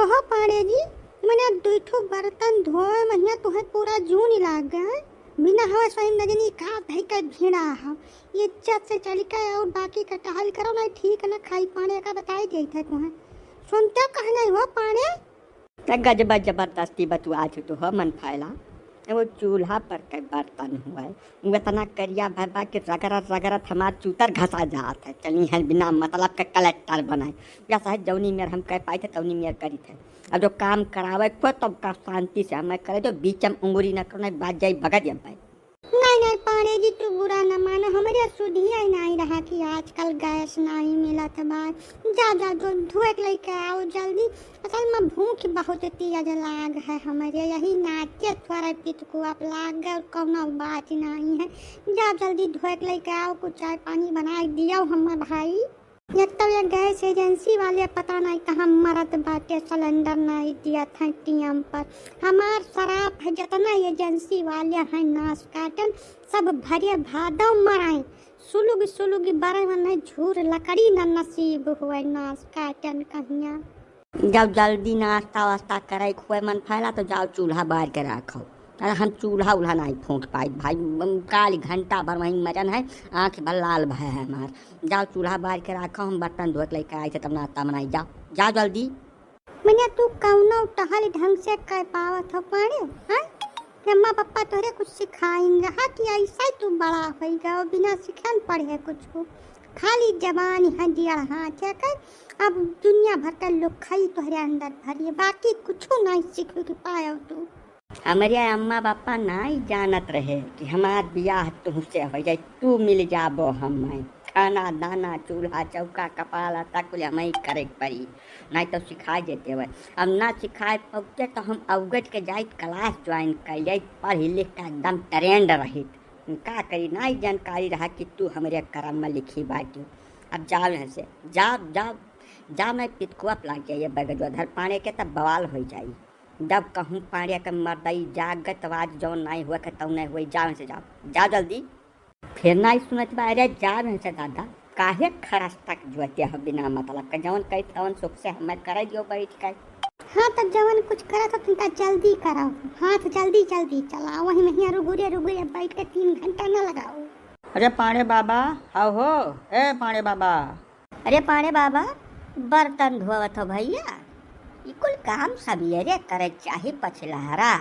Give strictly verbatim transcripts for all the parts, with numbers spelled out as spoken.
कहो पाड़े जी, मने दुई ठो बर्तन धोए महिया तुहे पूरा जून लाग गए। बिना हवा सोई न जनी का धई के भिड़ा हम। ये इज्जत से चल के और बाकी का टहल करो, नहीं ठीक न खाई पाड़े का बताई देत है तुहे। सुनते कह नहीं हो पाड़े? त गजब जबरदस्ती बतुआ छु तो हो मन फायला। वो चूल्हा पर के बर्तन हुआ है, वो इतना करिया भर बा कि रगड़त रगड़त हमार चूतर घसा जात है। चली है बिना मतलब के कलेक्टर बनाए। या साहब जौनी मेर हम कह पाई थे तौनी मेर करी थे। अब जो काम करावे को तब का शांति से हमें करे दो, बीच में उंगली न करना, बाज जाई बगद हम पाई। नहीं, नहीं, पाड़े जी, तू बुरा न मानो, हमरे सुधिया ही नहीं रहा कि आजकल गैस नहीं मिलत बा। जा, जा, जो धोए के लेके आओ जल्दी। असल में भूख बहुत तेज लाग है हमरे, यही नाचे थोड़ा पितकुआ लाग गए और कौनो बात नहीं है। जा जल्दी धोए के लेके आओ, कुछ चाय पानी बनाए दियो हमर भाई। एक तो ये गैस एजेंसी वाले पता नहीं कहाँ मरत बाटे, सिलेंडर नहीं दियत है टीएम पर। हमार शराब है, जितना एजेंसी वाले हैं नाश काटन, सब भरे भादव मराए। सुलुग सुलुग बरवन झूर लकड़ी न नसीब हुए नाश काटन कहिया। जब जल्दी नाश्ता वास्ता करे के हुए मन फैला तो जाओ चूल्हा बार के रखो। अरे हम चूल्हा उल्हा नहीं फूंक पाई भाई, हम काली घंटा भर वहीं मजन है, आँख भर लाल भय है हमार। जाओ चूल्हा बार के रखो, हम बर्तन धोए के लेके आई थे तब नाश्ता बनाई। जाओ, जाओ जल्दी। मने तू कौनो टहल ढंग से कर पावत हो पाड़े, हाँ? कि अम्मा पापा तोहरे कुछ सिखाइन रहा कि ऐसा ही तू बड़ा होई गयो, बिना सिखन पढ़े कुछ को। खाली जबान है दिया हाथ है कर, अब दुनिया भर का लोग खाई तोहरे अंदर भरिए, बाकी कुछ नहीं सीख के पायो तू। हमरे अम्मा पापा नाई जानत रहे कि हमार बियाह तुहसे हो जाए, तू मिल जाबो हमें। खाना दाना, चूल्हा चौका, कपाला तक कुल हमें करे के पड़ी, नहीं तो सिखा देते हुए। अब ना सिखाए पौते तो हम अवगत के जाइत class join कर जाइत, पढ़ लिख के एकदम trained रहित। का करी, नाई जानकारी रहा कि तू हमरे करम में लिखी बाटी। अब जाओ यहाँ से, जाओ, जाओ, जाओ, नहीं पितकुआ पे लाग जाइए बगजवा धर पाने के, तब बवाल हो जाई। जब कहूँ पाड़े के मर्दई जागत आवाज जौन नाई हुआ के तौन नाई हुआ, जाओ से जाओ, जाओ जल्दी। फिर नाई सुनत बा, अरे जाओ से दादा, काहे खड़स तक जोते हो बिना मतलब के, जौन कही तौन सुख से हमें करे दियो बैठ के। हाँ तो जवन कुछ करत हो तुमका जल्दी करो, हाथ जल्दी जल्दी चलाओ, वही महिया रुगुरे रुगुरे बैठ के तीन घंटा न लगाओ। अरे पाड़े बाबा, हाउ हो, ए पाड़े बाबा। अरे पाड़े बाबा, बर्तन धोवत हो भैया? ई कुल काम सबेरे करे चाही पछिलहरा।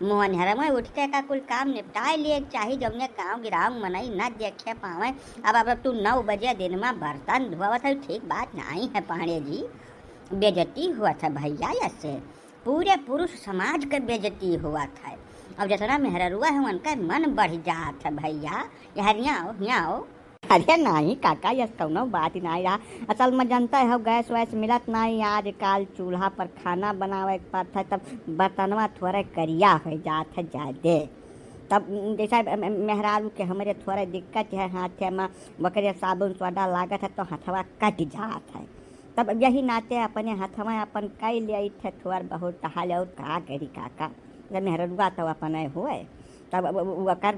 मोहनहरा में उठ के का कुल काम निपटाए लिए चाही, जौने गाँव गिराव मनई न देखे पावे। अब, अब तू नौ बजे दिन में बर्तन धोवत है, ठीक बात नहीं है पाड़े जी, बेइज्जती हुआ था भैया, ऐसे पूरे पुरुष समाज के बेइज्जती हुआ था। अब जितना मेहररुआ है उनका मन बढ़ जात है भैया, यहाँ आओ, यहाँ आओ। अरे नहीं काका, यस कौनो बात ही नहीं रहा। असल में जनता है गैस वैस मिलत नहीं, आजकल चूल्हा पर खाना बनावे के पड़त है, तब बर्तनवा थोड़े करिया हो जात है ज्यादे। तब जैसा मेहरारू के हमरे थोड़े दिक्कत है हाथे में, वकरे साबुन सोडा लागत है तो हथवा कट जात है। तब यही नाते अपने हथवा अपन कई लेइत है थोड़ बहुत, तहाले और का करी काका, जब मेहररुआ तो अपने हुए, तब उ-, उ-, ओकर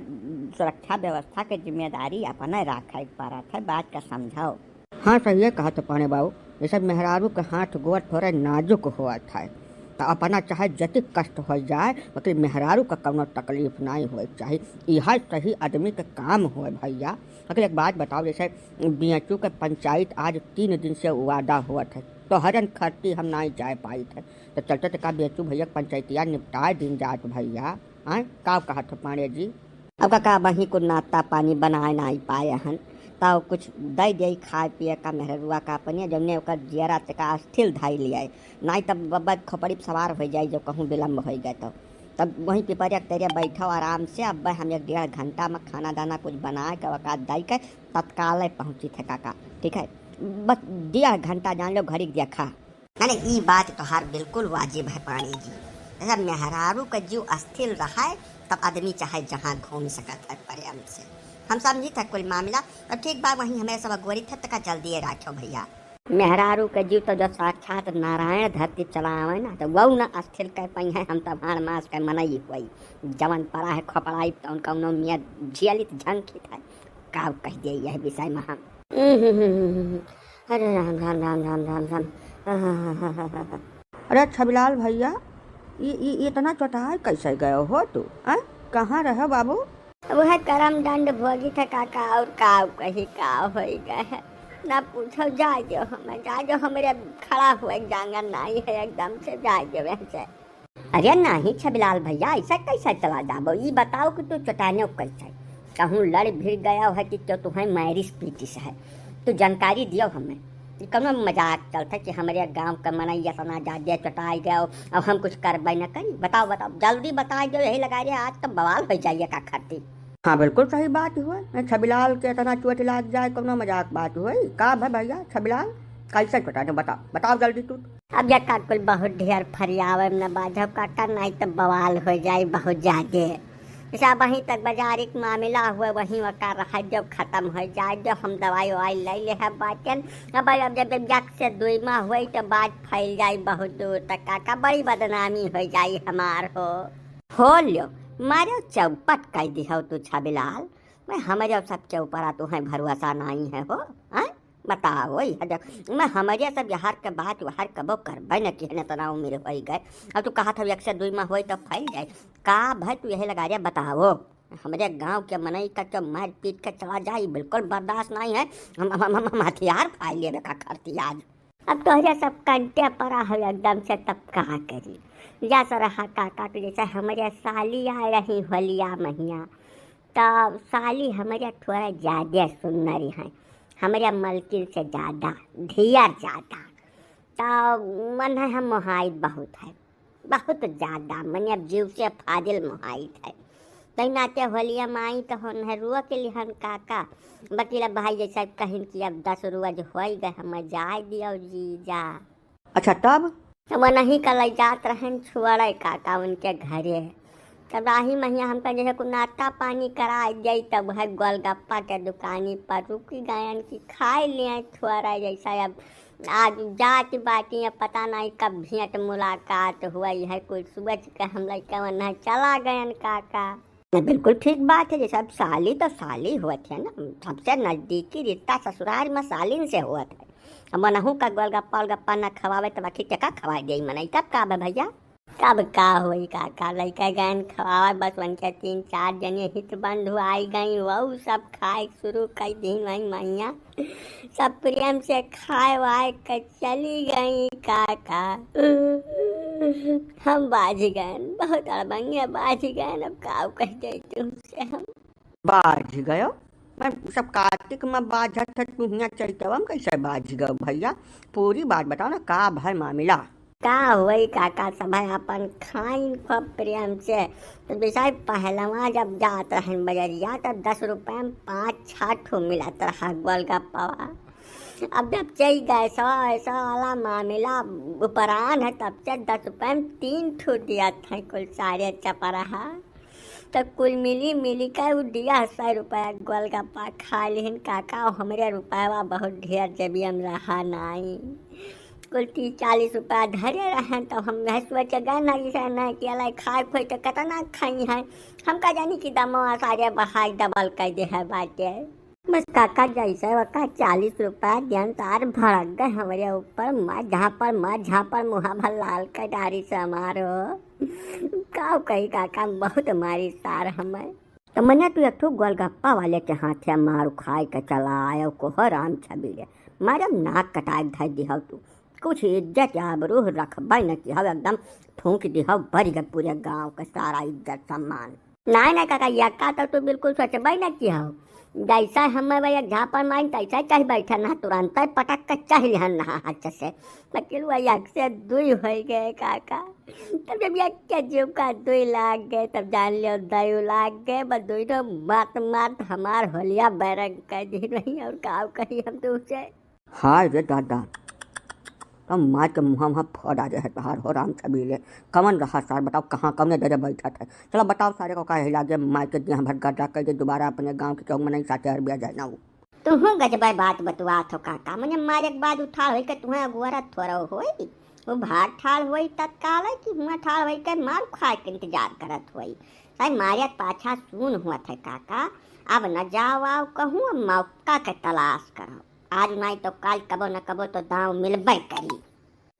सुरक्षा व्यवस्था के जिम्मेदारी अपने राखे के पड़त है, बात का समझाओ। हाँ, सहिए कहत पाड़े बाबू, जैसे मेहरारू के हाथ गोड़ थोड़े नाजुक होत है, तो अपना चाहे जतिक कष्ट हो जाए, लेकिन मेहरारू का कौनो तकलीफ नहीं होए के चाही। यह सही आदमी के काम होए भैया। लेकिन एक बात बताओ, जैसे बियचू के पंचायत आज तीन दिन से वादा होत है, तोहरन खरती हम नहीं जाए पाइत है, तो चलते तो का बियचू भैया के पंचायतिया निपटाए दिन जात भैया। आय, का कहत हो पाड़े जी? अब काका, अबहीं कुल नाश्ता पानी बनाए नाई पाए हन, तब कुछ दे दे खाए पिए का मेहररुआ का अपने, जौने ओकर जियरा ते का अस्थिर धाई लियाए, नाई तब बब्बा खोपड़ी पे सवार हो जाई, जो कहूँ विलम्ब हो गए तो। तब वहीं पिपरिया के तरिया बैठो आराम से, अब हम एक डेढ़ घंटा में खाना दाना कुछ बनाए के ओका दई के तत्काल पहुँची थे काका, ठीक है? बस डेढ़ घंटा जान लो घड़ी के देखा। नहीं, नहीं, ई बात तोहार बिल्कुल वाजिब है पाड़े जी। जब मेहरारू का जीव अस्थिर रहे, तब आदमी चाहे जहाँ घूम सकत है प्रेम से। हम समझी थे कुल मामला, तो ठीक बा, वहीं हमें सब अगोरी थे, तका जल्दी राखो भैया। मेहरारू का जीव तो जो साक्षात नारायण धरती चलावे ना, तो वो ना अस्थिर कर पाई है, हम तो भाड़ मास के मनई हुई। जवन परा है खोपड़ाई, तो उनका उन्हों मियाँ झियलित झंखित है। का कह दिए यह विषय में हम। अरे राम, राम, राम, राम, राम, राम। आहा, हा, हा, हा, हा, हा। अरे छबिलाल भैया, ई, ई, इतना चोटाय कैसे गयो हो तू, हैं? कहाँ रहे बाबू? अब वह करम दंड भोगी थे काका, और का कही, का होई गए है, ना पूछो, जा जो हमें, जा जो हमरे खड़ा हुए जांगर नाई है एकदम से, जा जो यहाँ से। अरे नाही छबिलाल भैया, ऐसा कैसे चला जाबो? ई बताओ कि तू चोटाने कैसे? कहूँ लड़ भिड़ गया है कि क्यों तुम्हें मारिस पीटिस है? तू जानकारी दियो हमें। ई कौनो मजाक चलत है कि हमरे गांव के मनई इतना ज्यादा चोटाई गयो, अब हम कुछ करबे न करी? बताओ, बताओ, जल्दी बता दो, यही लगा रहे, आज तो बवाल हो जाइए का खरती। हाँ, बिल्कुल सही बात हुआ। मैं छबिलाल के इतना चोट लाग जाए, कौनो मजाक बात हुई? का भा भैया छबिलाल, कैसे चोटाने? बताओ, बताओ जल्दी तू। अब ये का कुल बहुत ढेर फरियावे में न बाजब काका, नहीं तो बवाल हो जाई बहुत ज्यादे। जैसे अब वहीं तक बाजारी के मामला हुए, वहीं वका रह जो, खत्म हो जाए जो, हम दवाई ववाई ले ले है बाटेन। अब, अब जब, जब एक से दुई माह हुई तो बात फैल जाई बहुत दूर तक काका, बड़ी बदनामी हो जाई हमार हो। हो ल्यो, मारो चौपट कर दिहो तू छबिलाल। मैं हमरे सबके ऊपर आ तुहें भरोसा नहीं है हो, हैं? बताओ, ई है देख, मैं हमरे सब यार के बात वार कबो करबे न किहन, इतना उम्र होई गए। अब तू कहत हव एक से दुई माह होई तो फैल जाए। का भाई तू यही लगा रे, बताओ। हमरे गांव के मनई का क्यों मार पीट के चला जाई, बिल्कुल बर्दाश्त नहीं है। हम, हम, हम, हम हथियार फाड़ लेबे का खरती आज। अब तोहरे सब कंटे पड़ा हो एकदम से, तब का करी? जा सरहा काका के जैसे हमरे साली आ रही होलिया महिया, तब साली हमरे थोड़ा ज्यादा सुंदरी है, हमरे मलकिन से ज्यादा, ढेर ज्यादा। तब मन है हम मोहाइत बहुत है, बहुत ज्यादा, मने अब जीव से फाजिल मोहाइत है। तई नाते होलिया में आई तो होन है रुआ के लिहन काका, बकीला भाई जैसा कहिन कि अब दस रोज होई गए, हम जाए दियो जीजा। अच्छा तब? तो वो नहीं का लई जात रहन छुअड़े काका उनके घरे। तब राही महिया हमका जैसे कुछ नाश्ता पानी करा जाई, तब है गोलगप्पा के दुकानी पर रुकी गयन कि खाए लिए थोड़ा जैसा। अब आज जात बाटी, अब पता नहीं कब भेंट मुलाकात हुई है, कुछ सोच के हम लइका वहाँ चला गयन काका। नहीं, बिल्कुल ठीक बात है, जैसे अब साली तो साली होत है ना, सबसे नजदीकी रिश्ता ससुराल में सालिन से होत है। अब मनहू का गोलगप्पा ओलगप्पा न खवावे तो बाकी केका खवाए दे मनई, तब का बे भैया? तब का होई काका, लइका गयन खवावे, बस उनके तीन चार जने हित बंधु आई गई, वहू सब खाए शुरू कर दीन वही मैया। सब प्रेम से खाए वाए के चली गई काका। हम बाझ गए, बहुत अड़बंगे बाझ गए, अब का कह दे तुमसे हम। बाझ गयो? मैं सब कार्तिक में बाझत है, तू हियाँ चैतवा में कैसे बाझ गयो भैया? पूरी बात बताओ ना, का भय मामला? का होई काका, सब है अपन खाइन खूब प्रेम से। तो बिसाई पहलवा जब जात रहन बजरिया, तब दस रुपया में पाँच छह ठो मिलत रहा गोलगप्पवा। अब जब चई गैसवा वैसवा वाला मामला उपरान है, तब से दस रुपया में तीन ठो दियत है कुल सारे चपरहा। तो कुल मिली मिली के उ दिया सौ रुपया गोलगप्पा खा लिहन काका, और हमरे रुपया बहुत ढेर जेबिया में रहा नाई। कुल तीस चालीस रुपया धरे रहन, तो हम यह सोच गए ना, जैसे ना कि अलाई खाए खोए तो कितना खाई है, हम का जानी कि दमवा सारे बढ़ाई डबल कर दे है बाटे। बस काका जैसे वका चालीस रुपया दियन तार भड़क गए हमरे ऊपर, मार झापड़, मार झापड़, मुहा भर लाल कर डारी से हमारो। का कही काका, बहुत मारी सार हमें। तो मने तू एक ठो गोलगप्पा वाले के हाथे मार खाए के चला आयो, कोहो राम छबीले, मारे नाक कटाए धर दिहल तू। कुछ इज्जत आबरू रखबे न किहव, एकदम फूंक दिहव, बरि गए पूरे गांव के सारा इज्जत सम्मान। नाय, नाय काका, यक्का तो तू बिल्कुल सोचबे न किहव। जैसा हमें भाई एक झापड़ मारी, तैसा ही कहीं बैठा ना, तुरंत ही पटक के चल हन ना हाथ से। लेकिन वह एक से दुई हो गए काका। तब जब एक के जीव का दुई लाग गए, तब जान लियो दयू लाग गए। बस दुई तो मात मात हमार होलिया बैरंग कर दी रही, और का कही हम तुमसे। हाय रे दादा, तब मार के मुँह वहाँ फोड़ा दे है तोहार हो राम छबीले। कवन रहा सार, बताओ कहाँ कवने दरे बैठत है? चलो बताओ सारे को काहे लागे मार के दिया भर गड्ढा कर दे, दोबारा अपने गाँव के चौक में नहीं साथे हर बिया जाए ना वो। तुहूँ गजबे बात बतुआत हो काका, मने मारे के बाद उठाड़ होई के तुहें अगुआरत थोड़ा होई, वो भाग ठाड़ होई तत्काल है कि हुआं ठाड़ होई के मार खाए के इंतजार करत होई। साई मारे पाछा सून हुआ थे काका, अब न जाओ आओ कहूँ, अब मौका के तलाश करो। आज नाई तो काल कबो न कबो तो दांव मिलबे करी।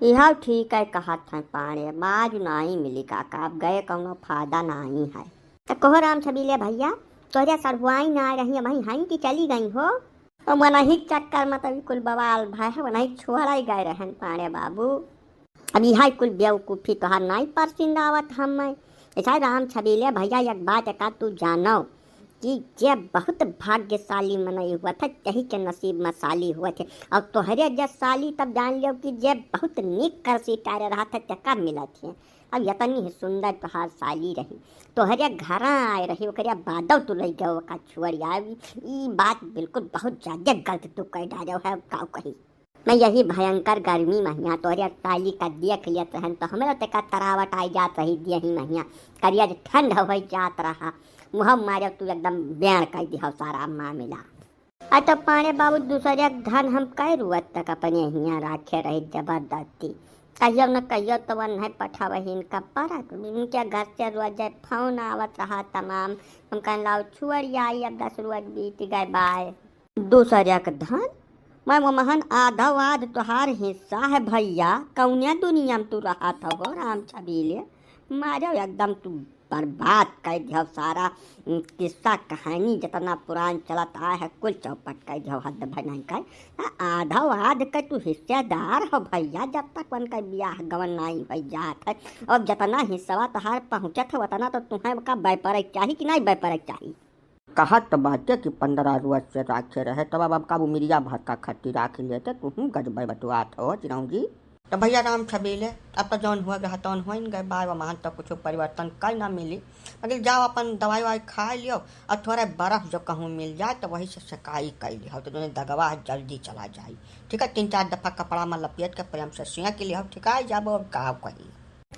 इहउ ठीक है कहत हैं पाड़े, बाज नाहीं मिली काका, अब गए कउनो फायदा नाहीं है। त कहो राम छबीले भइया, तोहरे सढ़ुआइन नाहीं रही, अबहीं हईं कि चली गई हो? अउ मनही के चक्कर में त ई कुल बवाल भए है, मनही छोड़इ गए रहन पाड़े बाबू। अब इहइ कुल बेवकूफी तोहार नाहीं परसिंद आवत हम्मइ। ऐसा राम छबीले भइया, एक बात एका तू जानउ कि जे बहुत भाग्यशाली मनई हुवत है, तही के नसीब में साली हुवत है। अउर तोहरे जस साली तब जान लियो कि जे बहुत नीक करसी टारे रहत है, तेका मिलत है। अब यतनी ही सुंदर तोहार साली रही, तोहरे घरा आए रही, ओकरे बादउ तू लइ गयो ओका छोड़ि आए। ई बात बिल्कुल बहुत ज्यादा गलत तू कइ डारेउ है, अब काउ कही। मैं यही भयंकर गर्मी महिया तोहरे साली का देख लेत रहन, तो हमरो तेका तरावट आइ जात रही, देही महिया करिया जे ठंड होइ जात रहा, मुँह मारे तू एकदम बेड़ कइ दिहउ सारा मामिला। आ तो पाड़े बाबू, दूसरे के धन हम कै रुअत तक अपने हियाँ राखे रही जबरदस्ती। कहियो न कहियो तो वन है पठावहिन का परक। इनके घर से रोज फोन आवत रहा तमाम। हम कहन लाओ छोड़ि आई, अब दस रोज बीत गए बाय। दूसरे के धन? मैं वो महन आधो आध तोहार हिस्सा है भइया। कौने दुनिया में तू रहत हो राम छबीले? मारो एकदम तू बर्बाद कइ दिहउ सारा, उम, किस्सा कहानी जितना पुरान चलत आए है, कुल चौपट कइ दिहउ, हद भइ नाहीं कइ। आ, आधो आध के तू हिस्सेदार हो भइया, जब तक उनका बियाह गवन नाहीं होइ जात है। अउर जितना हिस्सवा तोहार पहुँचत है, उतना तो तुहैं का बय परइ चाही कि नाहीं बय परइ चाही? कहत बाटे कि पन्द्रह रोज से राखे रहे, तब अब, अब का उमिरिया भर का खट्टी राख लेते, तुहूँ गजबै बतुआत हो चिरौंजी। तो भइया राम छबीले, अब तो जौन हुआ गया तौन होइन गए, बाय वमान तो कुछ परिवर्तन कइ ना मिली। अगर जाओ अपन दवाई ववाई खाइ लियो अउर थोड़ा बर्फ जो कहूँ मिल जाए तो वही से सेकाई कइ लियो, तो जौन दगवा है जल्दी चला जाई। ठीक है, तीन चार दफा कपड़ा में लपेट के प्रेम से सेंक लियो, ठीक है, जब और का कही।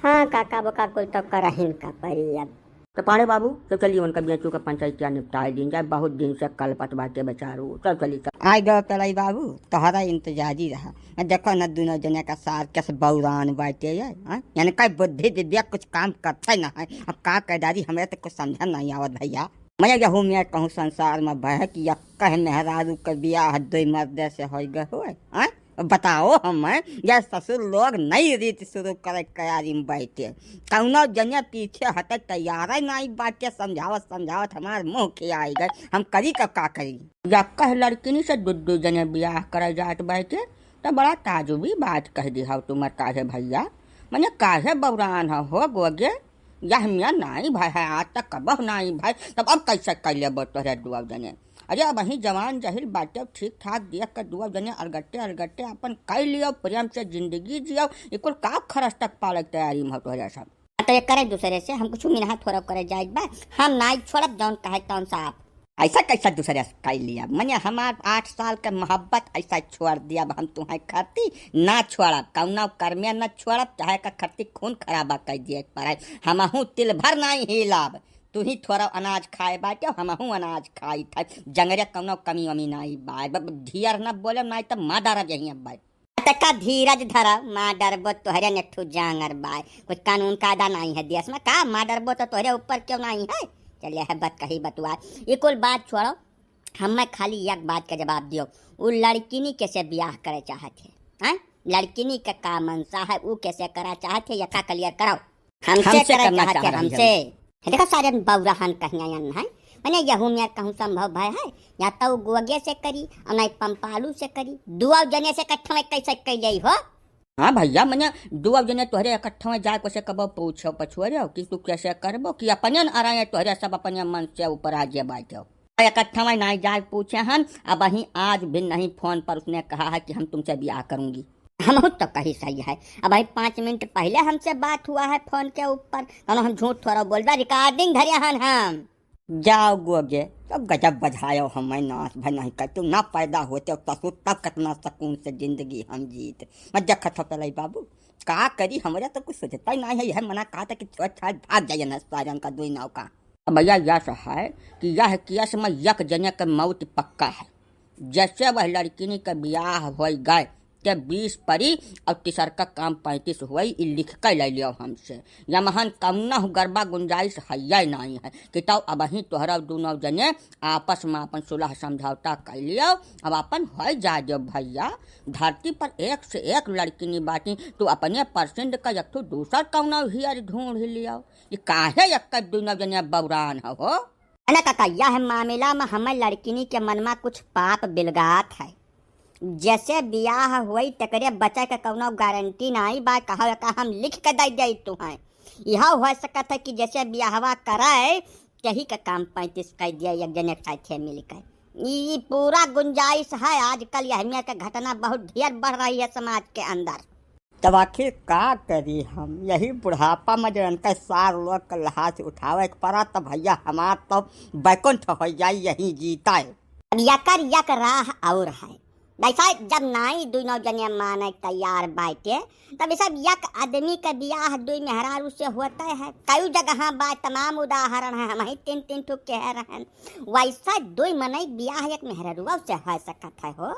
हाँ काका, बोका कुल तो करहिन का परी अब। तो पाड़े बाबू, तो चलिए उनका बेचू का पंचायतिया निपटाए दीन जाए, बहुत दिन से कलपत बाटे बेचारू। चल चली चल। आइ गयो पेड़ई बाबू, तोहरा इंतजारी रहा। आ देखो न दुनो जने का सार कैसे बौरान बाटे ये, हाँ? यानी कई बुद्धि विवेक कुछ काम करते ना है। अब का कह डारी, हमें तो कुछ समझा नहीं आवत भइया। मैं यहू में कहूँ संसार में बह कि यक्कह मेहरारू के बियाह दुई मर्दे से होइ गए होए, हाँ? बताओ हमें, यह ससुर लोग नई रीत शुरू करे के तैयारी में बैठे। कौनो जने पीछे हटे तैयार ही नाहीं बाटे। समझावत समझावत हमार मुँह खियाई गए, हम करी का, का करी? यक्कह लड़किनी से दू दू जने बियाह करे जात बैठे, तो बड़ा ताजुबी बात कह दिहउ तू मरकाहे भइया। मने काहे बौरान ह हो गोगे? यह मियाँ नाई भय है, आज तक कबहुँ नाई भय, तब अब कैसे कइ लेबो तोहरे दुआ जने? अरे अबहीं जवान जहिल बाटे, ठीक ठाक देख के दुआ जने अरगटे अरगटे अपन कइ लियो, प्रेम से जिंदगी जियो, ई कुल का खरस तक पाले के तैयारी में हो तोहरे सब। तो ये करे दूसरे से, हम कुछ मिनहा थोड़ा करे जाइत बा, हम नाई छोड़ब जौन कहे तौन साफ। ऐसा कैसा दूसरे से कइ लिया? मने हमार आठ साल के मोहब्बत ऐसा छोड़ दिया, अब हम तुहैं खरती ना छोड़ब, कौनो कर्मे ना छोड़ब, चाहे का खरती खून खराबा कइ दिए के पड़े, हमहूँ तिल भर नाई हिलब। तू ही थोड़ा अनाज खाए बाटे, हमहूँ अनाज खाई था, जंगरे कौनो कमी वमी नाई बा। ब-, ब-, ढियर न बोले, नाई त मार डारब यहीं अब। तका धीरज धरा, मार डरबो तोहरे नेठू जांगर बाय। कुछ कानून कायदा नाहीं है देश में, का मार डरबो तो तोहरे ऊपर क्यों नाहीं है? चलिए है बत कही बतुआ, ये कुल बात छोड़ो। हम मैं खाली एक बात का जवाब दियो, उ लड़किनी कैसे ब्याह करे चाहत है, हैं? लड़किनी का का मनसा है, उ कैसे करा चाहत है, यका clear कराओ। हमसे हमसे करे करना चाहत चाह है, रही हमसे। है। देखो सारे बौराहन कहिया यन है, मने यहू में कहूँ संभव भय है, या तो गोगे से करी और नहीं पंपालू से करी, दुआ जने से इकट्ठा में कैसे कैले हो? हाँ भइया, मने दुआ जने तोहरे इकट्ठा में जाए को से कबो पूछो पछुआरो कि तू कैसे करबो कि अपने न अराए तोहरे सब अपने मन से ऊपर आ जे बाटो। इकट्ठा में नाई जाए पूछे हन, अबहीं आज भी नहीं फोन पर उसने कहा है कि हम तुमसे ब्याह करूंगी। हमहू तो कही सही है, अबहीं पाँच मिनट पहले हमसे बात हुआ है फोन के ऊपर, कौनो हम झूठ थोड़ा बोल रहा, recording धरे हन हम। जाओ गोगे, तो गजब बजायो हमें नाश भाई, नहीं कर तू ना पैदा होते ससुर तब कितना सुकून से जिंदगी हम जीत। मैं देखत हो पेलई बाबू, का करी, हमरे तो कुछ सोचता ही नहीं है, यह मना कहा था कि छोड़ छाड़ भाग जाइए ना सारन का दुई नाव का। अब भइया यस है कि यह केस में यक जने के मौत पक्का है। जैसे वह लड़किनी के बियाह होइ गए, के बीस परी और तीसर का काम पैंतीस हुई, ई लिख के ले लियो हमसे। यमहन कौनो गरबा गुंजाइश हइये नाहीं है कि तौ अबहीं तोहरा दुनौ जने आपस में अपन सुलह समझौता कर लियो, अब अपन होइ जा दियो भइया। धरती पर एक से एक लड़किनी बाटी, तू अपने पसंद का एक ठो दूसर कौनो हियर ढूंढ लियो। ये काहे एक दुनौ जने बौरान हो? अने काका, यह मामला में हमें लड़किनी के मन में कुछ पाप बिलगात है। जैसे बियाह होई, तेकरे बचे के कौनो गारंटी नाई बा, कहो का हम लिख के दे दे तू हैं। यह हो सकत है कि जैसे बियाहवा करे, यही का काम पैंतीस कर दिया, एक जने के साथे मिल के। ई पूरा गुंजाइश है। आजकल यह मेर के घटना बहुत ढेर बढ़ रही है समाज के अंदर। तब आखिर का करी हम? यही बुढ़ापा में जब इनका सार लोग के लहास उठावे के पड़ा, तब भइया हमार तो बैकुंठ हो जाई यही जीता है। अब यकर यक राह और है। वैसा जब नाई दुनौ जने माने तैयार बाटे, तब ई सब यक आदमी के बियाह दुई मेहरारू से होते है। कई जगह बा, तमाम उदाहरण है, हम ही तीन तीन ठो कह रहन। वैसा दुई मनई बियाह एक मेहरारू से हो सकत है हो।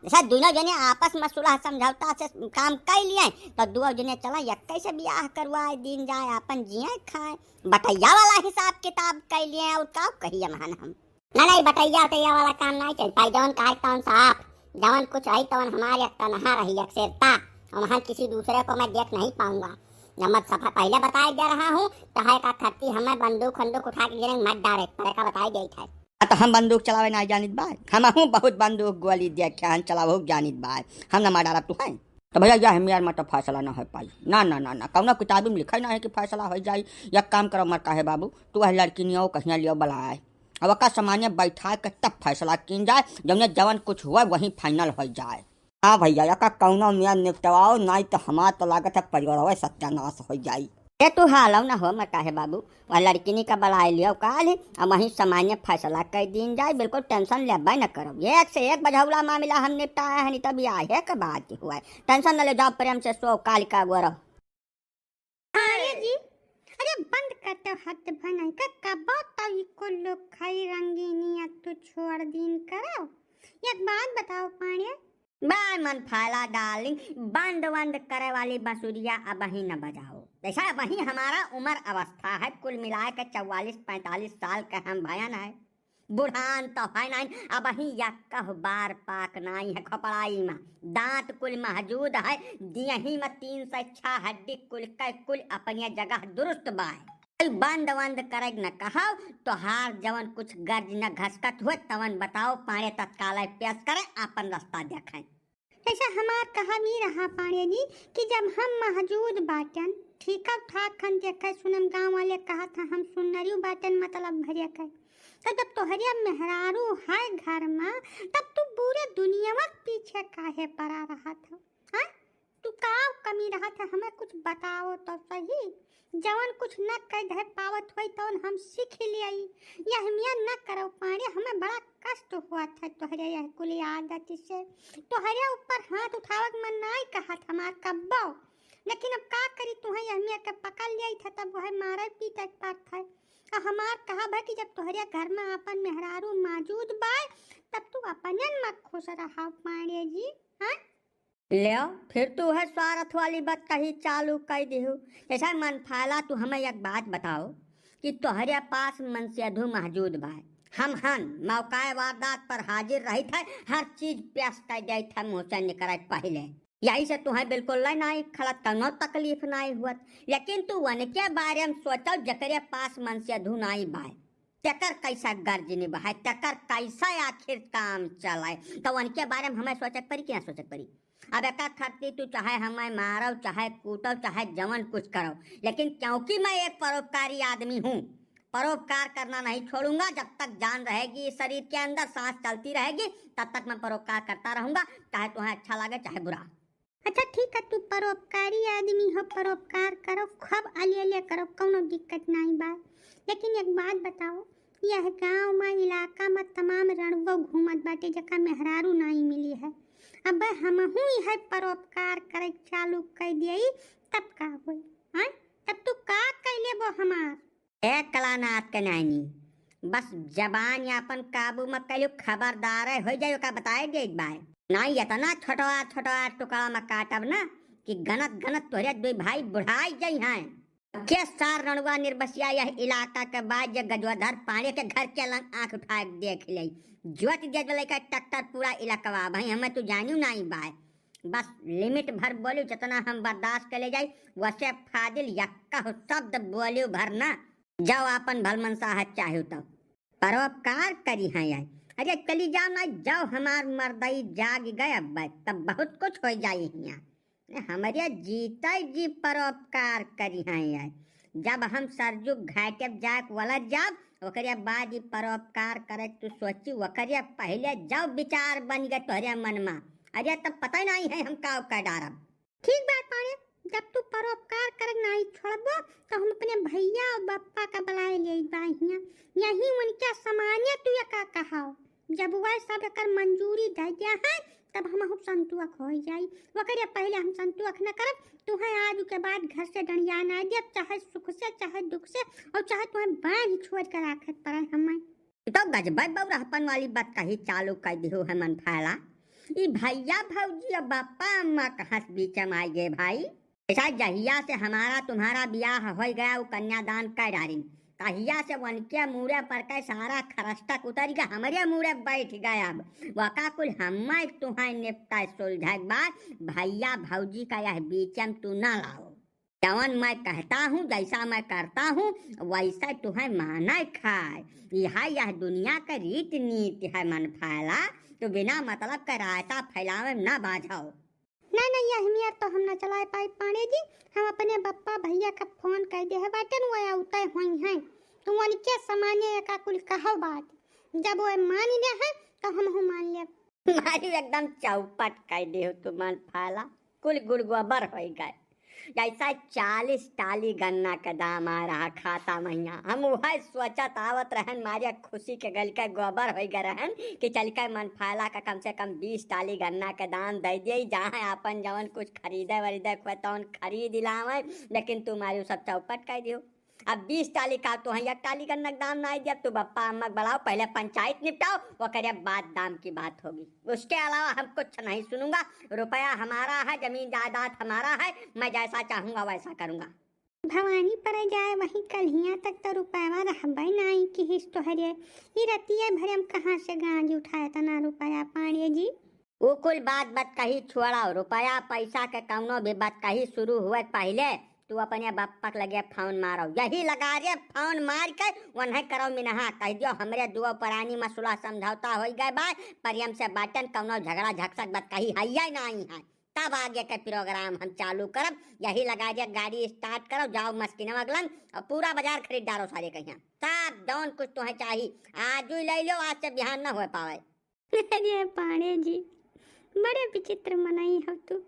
जैसा दुनौ जने आपस में सुलह समझौता से काम कर लिए, तो दुनौ जने चला यक्के से बियाह करवाए दीन जाए, आपन जिए खाए। बटैया वाला हिसाब किताब कर लिए, और का कही यमहन हम? ना, नहीं, बटैया उटैया वाला काम नहीं चल पाई। जवन कहे तवन साफ, जवन कुछ आई तवन हमारे एक तनहा रही, एक सिरता। और वहाँ किसी दूसरे को मैं देख नहीं पाऊंगा। जब मैं सफा पहले बताए दे रहा हूँ, तो है का खत्ती हमें बंदूक वंदूक उठा के गिरे मत डारे, पर का बताए दे है। आ, तो हम बंदूक चलावे ना जानित बा, हम हूँ बहुत बंदूक गोली देखे हैं, चलावो जानित बा, हम ना मार डारब तू है। तो भइया, यह मेर में तो फैसला ना हो पाई। ना, ना, ना, ना, कौनो किताबी में लिखा ही ना है कि फैसला हो जाई। एक काम करो, मर काहे बाबू, तू वह लड़की नियो कहिया लियो बुलाए, अब ओका सामान्य बैठा के तब फैसला कीन जाए, जौने जवन कुछ हुआ वही फाइनल हो जाए। हाँ भइया, एका कौनो मेर निपटवाओ, नाई तो हमार तो लागत है परिवारवे सत्यानाश हो जाई। ए तू हालौ ना हो, मर काहे बाबू, वह लड़किनी का बुलाए लियो काल ही, अब वहीं सामान्य फैसला कर दीन जाए, बिल्कुल टेंशन लेबे न करो। एक से एक बझौला मामला हम निपटाए हैं, नहीं तब यह है के बात हुआ है। टेंशन न ले, जाओ प्रेम से सो काल का गोरो। अरे जी, अरे बंद कर दो, हद भनाई का कबो तो ई कुल लोग खाई रंगीनी, अब तू छोड़ दीन करो। एक बात बताओ पांड़े। बाय मन फाला डार्लिंग, बंद वंद करे वाली बंसुरिया अबहीं न बजाओ। जैसा अबहीं हमारा उम्र अवस्था है, कुल मिलाए के चौवालीस पैंतालीस साल के हम भयन है। बुढ़ान तो है नाइन, अबहीं यक्कह बार पाक नाई है खोपड़ाई में। दांत कुल महजूद है, दियही में तीन सौ छह हड्डी कुल के कुल अपने जगह दुरुस्त बाय। कोई बंद वंद करे न कहो, तोहार जवन कुछ गर्ज न घसकत हुए तवन बताओ, पांड़े तत्काल पेश करे, आपन रास्ता देखें। जैसा हमार कहब ई रहा पांड़े जी कि जब हम महजूद बाटन, ठीक ठाक खन जेकर सुनम गाँव वाले कहत हैं हम सुन्नरियो बाटन मतलब भरे के, तो जब तोहरे मेहरारू है घर में, तब तू पूरे दुनिया के पीछे काहे पड़ा रहत हो? हाँ, तू का कमी रहत है, हमें कुछ बताओ तो सही। जवन कुछ न कह धर पावत होई तवन हम सीख लियाई। यह मियाँ न करो पांड़े, हमें बड़ा कष्ट हुआ था तोहरे यह कुल आदत से। तोहरे ऊपर हाथ उठावे के मन नाई कहत हमार कब्बो, लेकिन अब का करी, तुहें यह मियाँ के पकड़ लियाई था तब वह मारे पीटे के पड़त है। और हमार कहब है कि जब तोहरे घर में आपन मेहरारू मौजूद बाय, तब तू अपने में खुश रहा पांड़े जी। हाँ, ल्यो, फिर तू है स्वार्थ वाली बात कही चालू कर दिहू। जैसा मन फाला, तू हमें एक बात बताओ कि तोहरे पास मनसेधु मौजूद बा। हम हन मौकाए वारदात पर हाजिर रहित है, हर चीज पेश कर देत है मुँह से निकले पहले। यही से तुहें बिल्कुल नाई खलत, कौनो तकलीफ नाई हुअत। लेकिन तू उनके बारे में सोचो, जकरे पास मनसेधु नाई बा, तेकर कैसा गर्ज निभाए, तेकर कैसा आखिर काम चलाए, तो उनके बारे में हमें सोचे के पड़ी कि ना सोचे के पड़ी? अब एकर खातिर तू चाहे हमें मारो, चाहे कूटो, चाहे जवन कुछ करो, लेकिन क्योंकि मैं एक परोपकारी आदमी हूँ, परोपकार करना नहीं छोड़ूंगा। जब तक जान रहेगी इस शरीर के अंदर, सांस चलती रहेगी, तब तक मैं परोपकार करता रहूंगा, चाहे तुम्हें अच्छा लगे चाहे बुरा। अच्छा ठीक है, तू परोपकारी आदमी हो, परोपकार करो, खूब अलियले करो, कौनो दिक्कत नाई बा। लेकिन एक बात बताओ, यह गांव में, इलाका में तमाम रणुआ घूमत बाटे, जेका मेहरारू नाई मिली है। अब हमहू यह परोपकार करे चालू कर दिए, तब का होई? हाँ, तब तू का कैले बो हमार? ए कलानाथ के नानी, बस जबान आपन काबू में कइलू, खबरदार हो जाए, ओका बताए देत बाय। नाहीं, इतना छोटवा छोटवा टुकड़ा में काटब ना कि गनत गनत तोहरे दुई भाई बुढ़ाई जइहैं। के सार रणुआ निर्बसिया यह इलाका के बा जे गजोधर पांड़े के घर के लंग आँख उठाए के देख ले। जोत दे देले का ट्रैक्टर पूरा इलाकवा, भाई हमें तू जानियो नाहीं बाय। बस लिमिट भर बोली, जितना हम बर्दाश्त कर ले जाई, वसे फाजिल यक्का हो शब्द बोलियो भर ना। जाओ आपन भलमनसाहत चाहियो तब। परोपकार करिहैं यार। अरे चली जाओ ना, जाओ हमार मर्दई जाग गए अब, तब बहुत कुछ हो जाई हियाँ। ने हमरे जीते जी परोपकार करिहैं यार। जब हम सरजू घाटे जाए के वलर जाब, ओकरे बाद ही परोपकार करे तू सोची, ओकरे पहले जाओ विचार बन गए तोहरे मन में। अरे तब पता ही नाहीं है हम का कर डारब। ठीक बात पाड़े, जब तू परोपकार करक नाहीं छोड़बो, तो हम अपने भैया और बप्पा का बुलाए ले बा हियाँ। यही उनके सामान्य तू ये का कहाओ। जब वह सब एकर मंजूरी दे दिया है, तब हमहू संतुअक हो जाई। ओकरे पहले हम संतुअक न करब, तुहें आज के बाद घर से डंडिया ना दियब, चाहे सुख से, चाहे दुख से, और चाहे तुहें बांध छोड़ के राखत पड़े हमें। ई तो गजबे बौराहपन वाली बात कही चालू कर दिहो है मन फैला। ई भैया भौजी और बापा अम्मा कहाँ से बीच में आई गए भाई? ऐसा जहिया से हमारा तुम्हारा ब्याह हो गया, वो कन्यादान कर डारी, तहिया से उनके मुड़े पर के सारा खरस्टक उतर गया, हमरे मुड़े बैठ गया। अब वका कुल हमें तुहें निपटा सुलझाए के बाद भैया भौजी का यह बीच में तू ना लाओ। जवन मैं कहता हूँ, जैसा मैं करता हूँ, वैसे तुहें माने खाए। यह, यह दुनिया के रीत नीति है मन फैला, तो बिना मतलब के रायता फैलावे में ना बाझो। नहीं, नहीं, यह मेर तो हम ना चलाए पाई पांड़े जी। हम अपने बप्पा भैया का फोन कर दे है बाटन, वो उतय होई हैं। तो उनके सामान्य एका कुल कहो बात, जब वो मान ले हैं, तो हमहू मान लेब। मारी एकदम चौपट कर दे हो तू मन फैला, कुल गुड़ गोबर हो गए। जैसा चालीस टाली गन्ना के दाम आ रहा खाता महिया, हम वह सोचत आवत रहन, मारे खुशी के गल के गोबर हो गए रहन कि चल के मन फैला का कम से कम बीस टाली गन्ना के दाम दे दिए, जहाँ अपन जवन कुछ खरीदे वरीदे के होए तवन खरीद लावे, लेकिन तू मारी सब चौपट कर दियो। अब बीस टाली का तो है, एक टाली गन्ना के दाम ना दिया, तू बप्पा अम्मा के बुलाओ, पहले पंचायत निपटाओ, ओकरे बाद दाम की बात होगी, उसके अलावा हम कुछ नहीं सुनूंगा। रुपया हमारा है, जमीन जायदाद हमारा है, मैं जैसा चाहूंगा वैसा करूंगा। भवानी पर जाए वही कल्हिया तक तो रुपयवा रहबे नाई किहिस तोहरे। ई रतिये भरे हम कहाँ से गांज उठाए तना रुपया पांड़े जी? उ कुल बात बतकही छोड़ो, रुपया पैसा के कौनो भी बतकही शुरू हुए के पहिले तू अपने बप्पक लगे फोन मारो, यही लगारे फोन मार के उन्हें करो मिनहा, कह दियो हमरे दुओ परानी में सुलह समझौता हो गए बा, प्रेम से बाटन, कौनो झगड़ा झकसक बतकही है या नाई है। तब आगे के प्रोग्राम हम चालू करब। यही लगारे गाड़ी स्टार्ट करो, जाओ मस्किनवा के लंग और पूरा बाजार खरीद डारो सारे कहिया। सब जौन कुछ तुम्हें चाही, आज ही ले लो, आज से बिहान न हो पावे। अरे पांड़े जी, बड़े विचित्र मनई हो तू।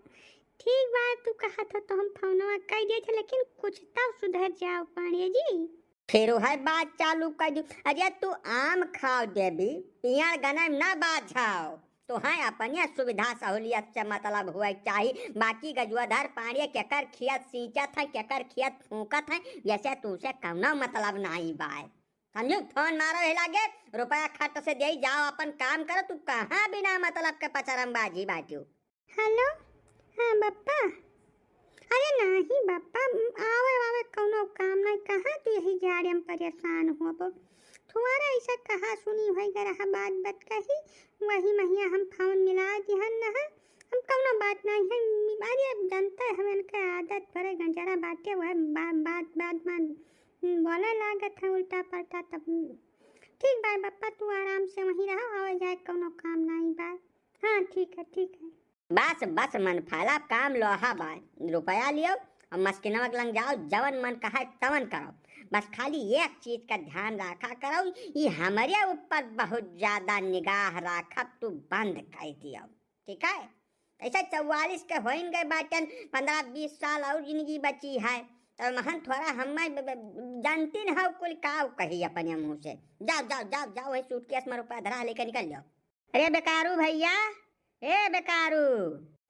ठीक बात तू कहत हो तो हम फोनवा कह दिए थे, लेकिन कुछ तब सुधर जाओ पांड़े जी। फिर वह बात चालू कर दू। अरे तू आम खाओ देवी, पियार गनम ना बाझाओ। तो है अपने सुविधा सहूलियत से मतलब हुए के चाही, बाकी गजुआधर पांड़े केकर खेत सींचत है, केकर खेत फूंकत है, वैसे तुमसे कौनो मतलब नाई बाय। समझू, फोन मारो है लागे, रुपया खट से दे जाओ, अपन काम करो, तू कहाँ बिना मतलब के पचरंबाजी बाटियो। हेलो, हाँ बप्पा। अरे नाही बप्पा, आवे आवे कौनो काम नहीं, कहाँ तू यही जाड़े में परेशान हो अब। थुआरा ऐसा कहा सुनी होई गए रहा बात बतकही, वही महिया हम फोन मिला दिहन न है। हम कौनो बात नहीं है, अरे अब जनता है हमन के आदत भरे गंजरा बाटे, वह बा-, बात बात में बोले लागत है उल्टा पलटा। तब ठीक बा बप्पा, तू आराम से वहीं रहो, आवे जाए कौनो काम नहीं बा। हाँ ठीक है, ठीक है। बस बस मन फैला, काम लोहा बा, रुपया लियो और मस्किनवा के लंग जाओ, जवन मन कहे तवन करो। बस खाली एक चीज का ध्यान रखा करो, ये हमरे ऊपर बहुत ज्यादा निगाह राखब तू बंद कर दियो, ठीक है? ऐसा चौवालीस के होइन गए बाटन, पन्द्रह बीस साल और जिंदगी बची है, तो महन थोड़ा हम ब-, ब-, जानती न हो कुल का कही अपने मुंह से। जाओ, जाओ, जाओ, जाओ, वही सूटकेस में रुपया धरा लेके निकल जाओ। अरे बेकारू भैया, ए बेकारू।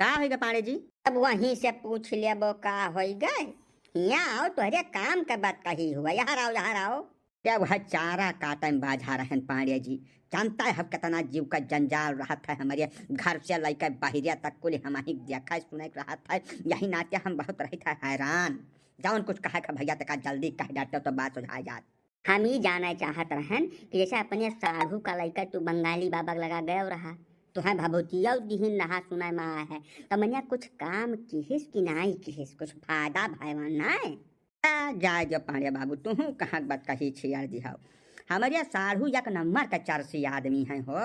का होई गा पांड़े जी? अब वहीं से पूछ लेबो का होई गए। हियाँ आओ, तोहरे काम के बात कही हुआ। यहाँ आओ, यहाँ आओ। क्या वह चारा काटे में बाझा रहन पांड़े जी? जानता है हम कितना जीव का जंजाल रहत है, हमरे घर से लइके बहिरिया तक कुल हमहीं देखे सुने के रहत है। यही नाते हम बहुत रहित है हैरान। जौन कुछ कहे का भइया तका जल्दी कह डाटे तो बात सुझा जात। हम ई जाने चाहत रहन कि जैसे अपने साढ़ू का लइका तू बंगाली बाबा के लगा गयो रहा, तुहें भभूतिया दिहिन रहा सुनाई मा आए है, तो मनिया कुछ काम किहिस कि नाई किहिस, कुछ फायदा भयवा नाई? आ, जाए जो पांड़े बाबू, तुहूँ कहाँ बतकही छियार दिहाओ। हमरे साढ़ू एक नंबर का चरसी आदमी है हो।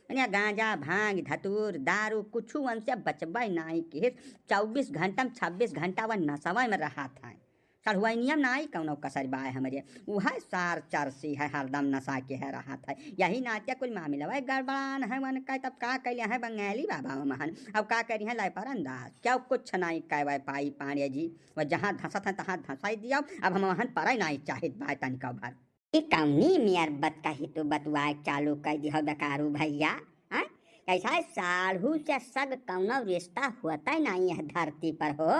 मनिया गांजा, भांग, धतूर, दारू, कुछ उनसे बचबे नाई किहिस। चउबीस घंटा में छब्बीस घंटा वह नशवा में रहत है। सढ़ुआइनिया में नाई कौनो कसर बाय हमरे। उहै सार चरसी है, हरदम नशा के है रहत है। यही नाते कुल मामिला वह गड़बड़ान है, वन का तब का कैले है बंगाली बाबा महन। अब का करी है लाए पर अंदाज। क्या कुछ नाई कहवे पाई पांड़े जी। वह जहाँ धंसत है तहाँ धंसाई दिया। अब हम महन परै नाई चाहित बाय तनिका भर। ई कौनी मियर बतकही तू बतुआए चालू कर दिहो बेकारू भइया, हाँ? ऐसा साढ़ू से सग कौनो रिश्ता होता ही नाई है धरती पर हो।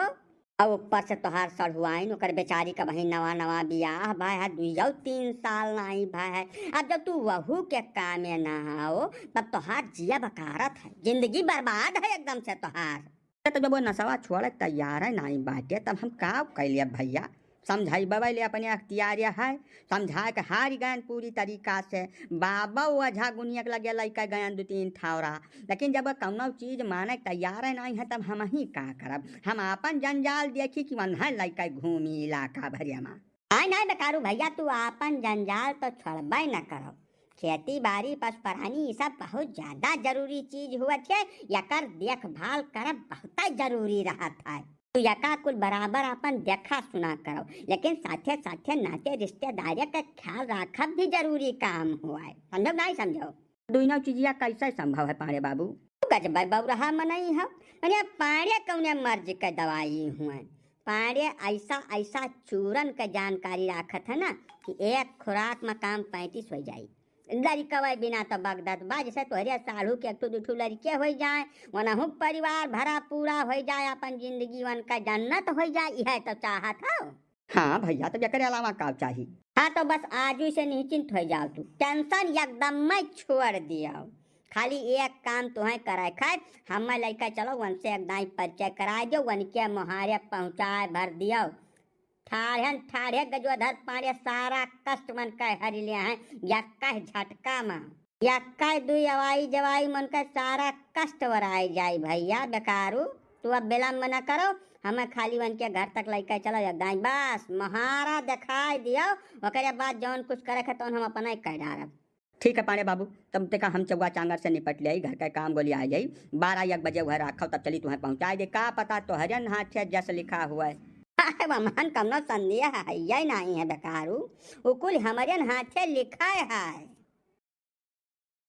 और ऊपर से तोहार सढ़ुआइन, ओकर बेचारी का वही नवा नवा बियाह भय है, दुइयो तीन साल नाई भय है। अब जब तू वहू के कामे ना आओ, तब तोहार जिया बकारत है, जिंदगी बर्बाद है एकदम से तोहार। तो जब वो नशवा छोड़े के तैयार है नाई बाटे, तब हम का कैलिए भइया? समझाई बबैले अपने अख्तियार है, समझाए के हारि गयन पूरी तरीका से। बाबा ओझा गुनिया के लगे लइके गयन दू तीन ठौरा, लेकिन जब कौनो चीज माने के तैयार है नाई है, तब हमहीं का करब? हम आपन जंजाल देखी कि वन्है लइके घूमी इलाका भरिया मा। आय नाई बेकारू भइया, तू आपन जंजाल तो छोड़बे न करो। खेती बारी, पशु प्राणी, ई सब बहुत ज्यादा जरूरी चीज हुआ छे। एकर देखभाल करब बहुत जरूरी रहत है। तू यका कुल बराबर आपन देखा सुना करो, लेकिन साथे साथे नाते रिश्तेदारे के ख्याल राखब भी जरूरी काम हुआ है। समझो नाई समझो? दुइनों चीजिया कैसे संभव है पांड़े बाबू? तू गजबै बौरहा मनई हो। मने पांड़े कौने मर्ज के दवाई हुए? पांड़े ऐसा ऐसा चूरन के जानकारी राखत है ना कि एक खुराक में काम पैंतीस हो जाई। लड़िकवे बिना तो बगदत बा, जैसे तोहरे साढ़ू के एक ठो दू ठो लड़िके हो जाए, वनहु परिवार भरा पूरा हो जाए, अपन जिंदगी वन का जन्नत हो जाए, यह तो चाहत हो। हाँ भइया, तब एकरे अलावा का चाही? हाँ, तो बस आजू से निश्चिंत हो जाओ तू, टेंशन एकदम में छोड़ दियो। खाली एक काम तुहें करे खाए, हमें लइका चलो, उनसे एक दाई परिचय कराए दो, उनके मोहारे पहुँचाए भर दियो। ठाढ़न ठाढ़े गजोधर पांड़े सारा कष्ट मन के हरि ले हैं, यक्का झटका में, यक्का दुई अवाई जवाई मन के सारा कष्ट वराई जाई। भइया बेकारू, तू अब विलम्ब न करो, हमें खाली उनके घर तक लइके चलो एक दाई, बस मोहारा दिखाई दियो, ओकरे बाद जौन कुछ करे के तौन हम अपना ही कह डारब। ठीक है पांड़े बाबू, तब तक हम चौवा चांगर से निपट ले, घर का काम गोली आ जाई, बारह एक बजे वह राखो, तब चली तुहें पहुँचाए दे। का पता तोहरे हाथे जस लिखा हुआ है। अरे वमहन कमनो संदेह है, यही नहीं है बेकारू, उ कुल हमरे हाथे लिखा है।